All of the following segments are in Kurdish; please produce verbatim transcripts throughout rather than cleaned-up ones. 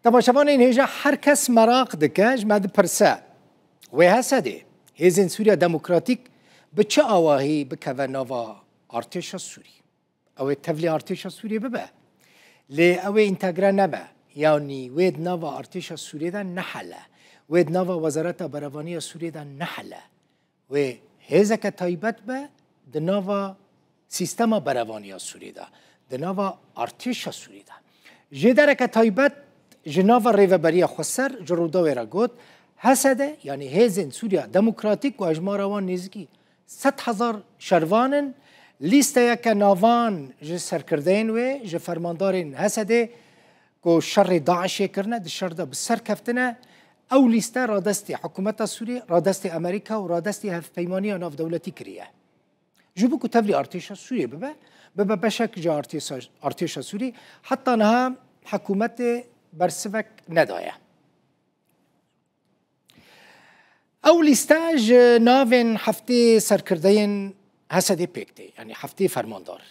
Temaşevanên hêja, her kes meraq dike, ji me dipirse, wê H S D, Hêzên Sûriya Demokratîk, bi çi awahî bikeve nava artêşa Sûrî? Ew ê tevlî artêşa Sûriyê bibe. Lê ew ê întegre nebe. Yanî wê di nava artêşa Sûriyê de nehele. Wê di nava Wezareta Berevaniya Sûriyê de nehele. Wê hêzeke taybet be di nava sîstema berevaniya Sûriyê de, di nava artêşa Sûriyê de. Jêdereke taybet ji nava Rêveberiya Xweser ji Rûdawê re got, H S D, yanî Hêzên Sûriya Demokratîk, ku hejmara wan nêzîkî sed hezar şervan in, lîsteyeke navan ji serkirdeyên wê, ji fermandarên H S D ku şerê DAIŞê kirine, di şer de bi ser keftine, ew lîste radestê hikûmeta Sûriyê, radestê Amerîka û radestê Hevpeymaniya Navdewletî kiriye. Ji bo ku tevlî artêşa Sûriyê bibe, bibe beşek ji artêşa, artêşa Sûrî, heta niha hikûmetê bersivek nedaye. Ew lîste ji navên heftê serkirdeyên H S D pêk tê, yanî heftê fermandar.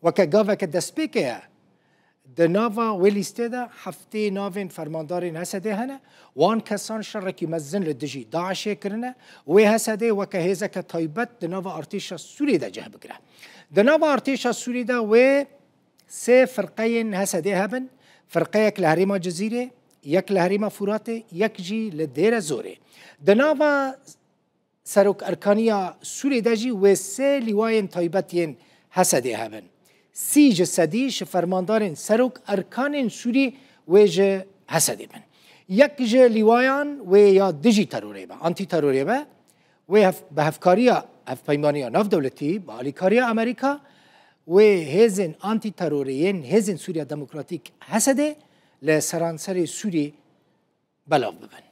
Weke gaveke destpêkê ye, di nava wê lîstê de heftê navên fermandarên H S D hene. Wan kesan şerekî mezin li dijî DAIŞê kirine. Wê H S D weke hêzeke taybet di nava artêşa Sûriyê de cih bigire. Di nava artêşa Sûriyê de wê sê firqeyên H S D hebin, firqeyek li herêma Cizîrê, yek li herêma Furatê, yek jî li Dêre Zorê. Di nava Serok Erkaniya Sûrê de jî wê sê lîwayên taybet yên H S D hebin. Sî ji sedî ji fermandarên Serok Erkanên Sûrî wê ji H S D bin. Yek ji lîwayan wê ya dijî terorê be, antî terorê be, wê hev-, bi hevkariya Hevpeymaniya Navdewletî, bi alîkariya Amerîka, wê hêzên antî terorê yên Hêzên Sûriya Demokratîk, H S D, li seranserê Sûrî belav bibin.